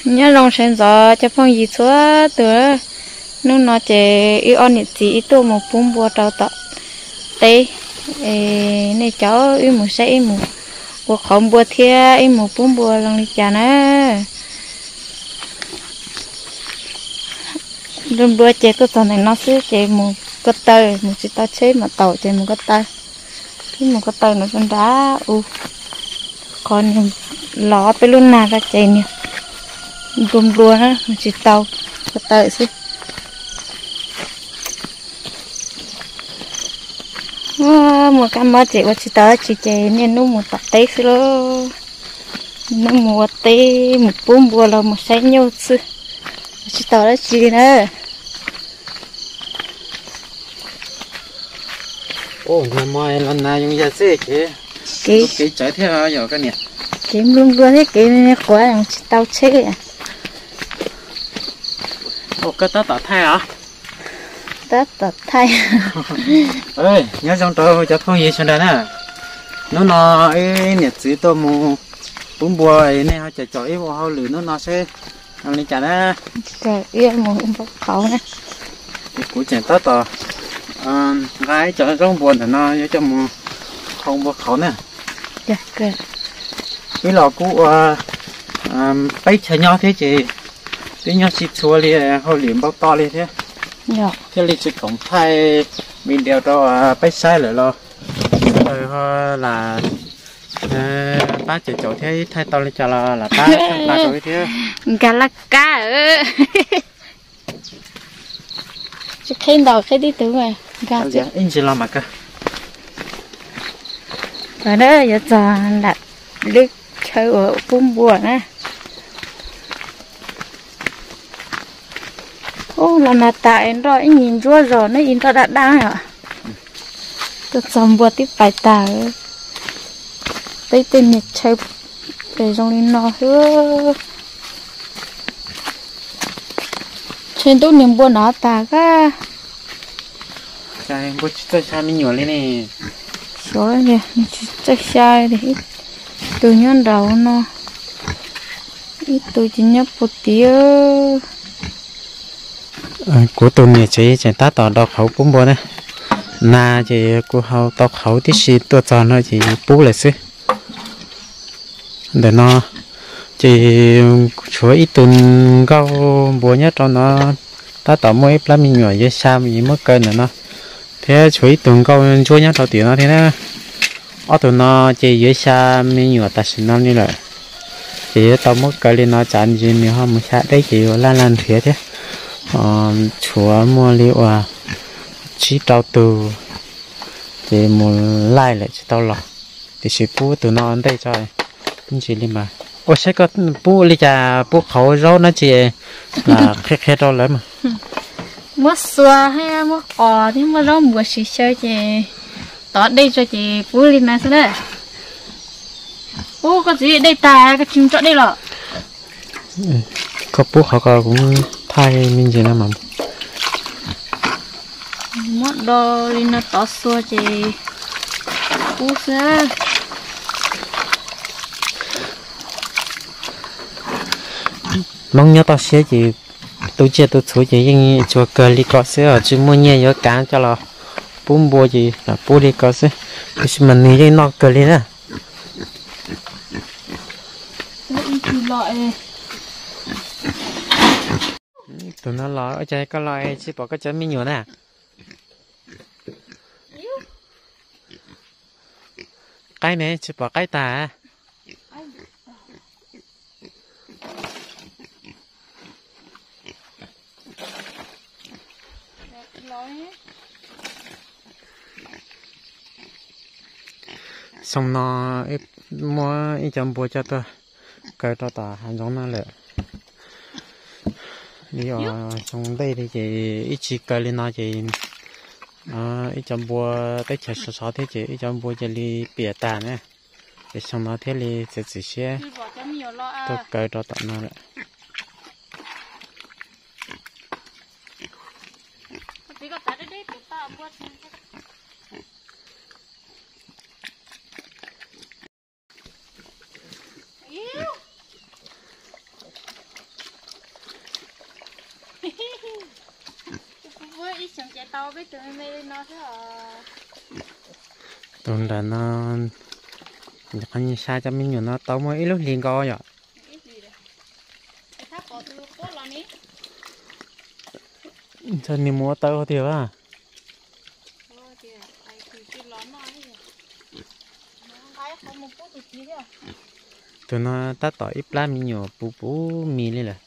Nyob zoo sawv ntxov cov phooj ywg txhua tus. Hnub no ces wb ob niam txiv wb tuaj mus pub npua rau tom teb. Nej caum wb mus saib wb mus ua qhauv npua thiab wb mus pub npua zoo li cas na. Npua npua ces tuaj txog ntawm no xwb ces mus ko taw, mus tsis tau tsheb mam taus ces mus ko taw. Wb mus ko taw no rau nrad u, qhov niag los peb lub nag rau ces niag nplua nplua na, mus tsis tau, ko taw xwb. Muaj kab mob ces ua tsis tau dab tsi ces niaj hnub mus tom teb xwb lauj. Niaj hnub mus ua teb, mus pub npua los mus saib nyuj xwb, ua tsis tau dab tsi li na. Ua niag mo los nas yoo yam xwb kev, kev txawv thiab yog koj niam. Kev nplua nplua thiab kev quav tsis tau tsheb. Ua koj tab tom thaij os. Tab tom thaij. Nyob zoo rau cov phooj ywg sawv daws na. Hnub no wb niam txiv tuaj mus pub npua, nej ho caum caum wb ua hauj lwm hnub no seb zoo li cas na. Ib mus npau qhauv na. Ces kuv tseem tab tom nqa ib co zaub npua ntawm no yuav coj mus qhau npua qhauv na. Wb los kuj ua peb chaw nyob thiab ces twb nyob tsis txhua li, hauj lwm npau to li thiab, thiaj li tsis khoom thaij video rau peb saib lawm los lam pab caum caum thiab, thaij tau li cas los lam pab thaij rau thiab. Nkag laj kab. Tsis qhib ntaus qhib tib tug nkag. Ib ntsis los mas kawg. Yuav txog nram lub chaw uas pub npua na. Ub, los nag tas es nroj ib nyuag ntsuab zog ne, ib nroj daj daj os. Tuaj txog npua twb pais tag. Peb tej niag chaw pem zoo li no xwb. Tshe ntub niag npua no tas kab. Npua tsis txawj xya me nyuam li ne. Xyov, tsis txawj xya li. Ib tug nyob nraud no, ib tug ces nyob puag tid. Kuv tus niam tsev tseem tab tom rau qhauv pub npua na. Nas ces kuv hau tau qhauv tib si tuaj txog no ces pub lawm xwb. Ntawm no ces tshuav ib tug nkauj npua nyob rau no, tab tom muaj ib plab me nyuam yuav xya es muab kaw ntawm no, thiab tshuav ib tug nkauj ntsuab nyob rau tim no thiab na. Ob tug no ces yuav xya me nyuam tam sim no li lawm, ces yuav tau muab kaw li no tsam ntsis nws ho mus xya deb ces yuav laj laj nrhiav thiab. Tshuav muaj li uas tsib rau tus ces mus laij lawm tsis tau los, tiam sis pub tus no ua ntej tso. Ntsis li mas ua saib koj pub li cas, pub qhauv zaub dab tsi, qhia qhia rau lawv mas. Muab xua thiab muab qos thiab muab zaub npua siv xyaw ces tov dej tso ces pub li no xwb na. Ub, koj txiv, dej tag koj tsis tso dej los? Koj pub qhov ko kuv thaij me ntsis no mas. Muab do li no tov xua ces pub xwb. Hmoob nyob toj siab ces tu tsiaj tu txhuv ces yeej tsuas kawg li ko xwb os, tsis muaj nyiaj yuav kav coj los pub npua ces lam pub li ko xwb, tiam sis mas nws yeej noj kawg li na. Tus no los ua cas koj los tsis pom koj cov me nyuam na? Qaib ne, tsis pom qaib tag. Xyoo no muab ib co npua coj tuaj kaw rau tom hav zoov no lawm. Li os, xyoo ntej li ces ib tsis kaw li no ces ib co npua teb chaws sov sov thiab ces ib co npua cia li piam tag na. Ces xyoo no thiaj li txiav txim siab tuaj kaw rau tom no lawm. Tus nram no, qhov nws xa cov me nyuam no tau muaj ib lub hlis nkaus yom. Ntshe nws mus ua taw tiag a. Tus no tab tom ib plab me nyuam puv puv mis li lawm.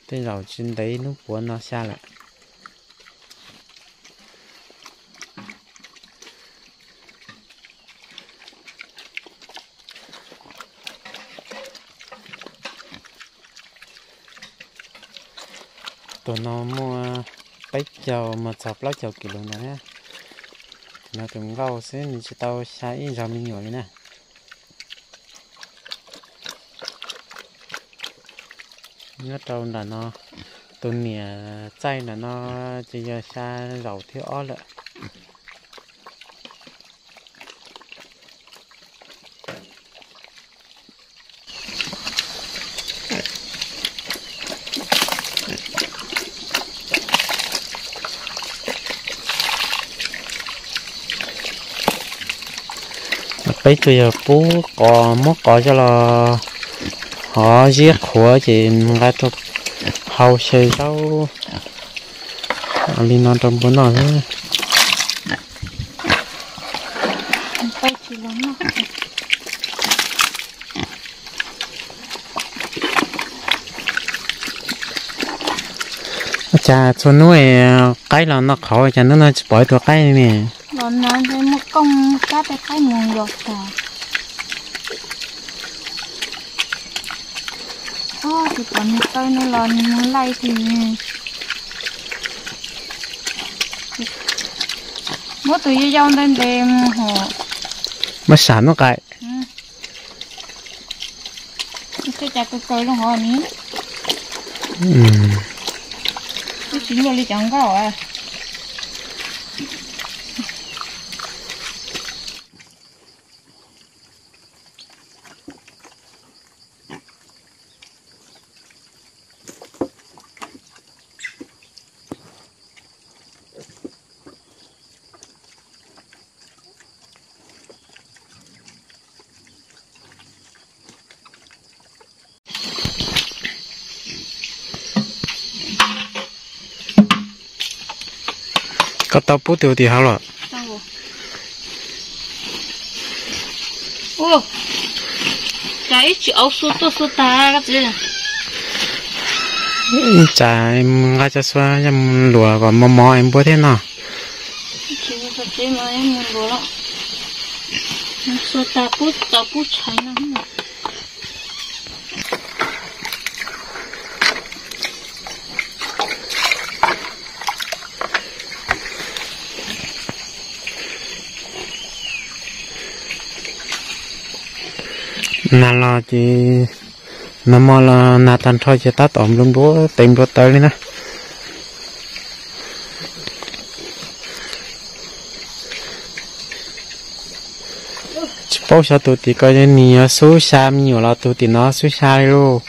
Tej zaum tsis ntev hnub puav no xya lawm. Tus no muaj peb caug mus txog plaub caug kis lus ntawd na. Tus no tus nkauj xwb, nws tsis tau xa ib zaug me nyuam li na. Nyob rau nram no, tus niam txaij nram no ces yog xya zaum thib ob lawm. Peb tug yog pub qos, muab qos coj los hov ziab qhuav ces nqa tuaj hau xyaw zaub li no rau npua noj xwb. Ua cas txhua hnub qaib los noj qhauv, cas hnub no tsis pom ib tug qaib li ne? Los no ntshe muaj kooj kab tej qaib mus yos tag. Tsis pom nws taw no los nws mus laij tiag. Muab tus yau yau ntawd ntes mus hov. Muab sam nub qais. Tej cas kaw kaw zoo hov ni. Twb tsis luaj li cov nkauj. Koj tau pub tus tim hauv los? Cas ib tsis auv xua tuaj xua tag koj txiv. Ib tsam nqa cov xua yog mus luam kom mos mos es npua thiaj noj. Xua tag pub tau pub tshais no. Nag los ces nag hmo los nag tag nrho ces tab tom nplua nplua tes nplua taw li na. Tsis paub xyov tus tim ko nws yuav xub xya me nyuam los tus tim no xub xya li lauj.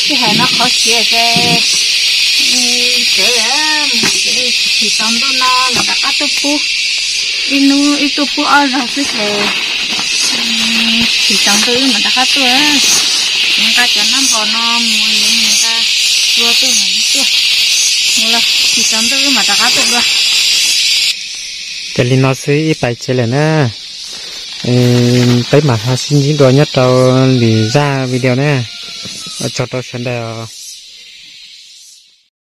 Sij hawm no qhov siav ces, ces, ces thim tsaus ntuj no mam rov qab tuaj pub. Ib hnub ib tuaj pub ob zaug xwb ces, thim tsaus ntuj wb mam rov qab tuaj. Nqa cov nab npos no mus, nqa tua tuaj mam tuaj. Mus los, thim tsaus ntuj wb mam rov qab tuaj dua. Ces li no xwb ib pais tsev lawm na. Peb mam ho sib ntsib dua nyob rau lwm zaj video na. Ua tsaug rau sawv daws.